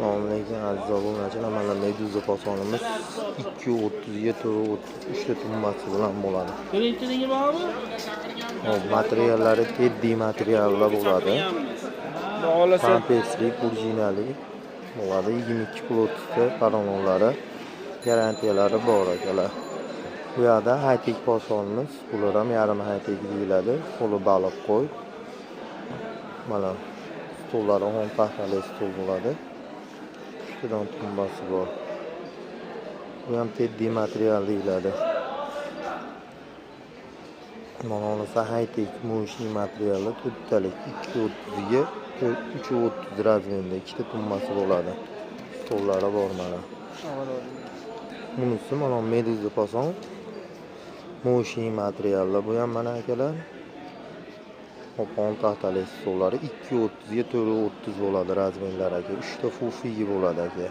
Assalomu alaykum, aziz obunachilar. Mana Meduza posonimiz 2.30 ga 4.30 uchta tumbasi bilan bo'ladi. Birinchiligi bormi? Hop, materiallari Teddy materiallar bo'ladi. Xohlasa Pampersli, пружина li bo'ladi. 22 плоть ta porolonlari, garantiyalari bor, akalar. Bu yoqda high-tech posonimiz, bular ham yarim high-tech deyiladi. Qo'li baliq qo'y. Mana stollari 10 taxtali stol bo'ladi. Uchtadan tumbasi bor. Bu ham Teddy material deyiladi. Mana bunisi high-tech мощный materialli, to'rttalik, 2.30 ga 3.30 размер da ikkita tumbasi bo'ladi. Stollari bor mana. Bunisi mana Meduza poson, мощный materialli. Bu ham mana, akalar. Hop, 10 taxtali stollari 2.30 ga 4.30 bo'ladi размер lari, aka. 3 ta pufigi bo'ladi, aka.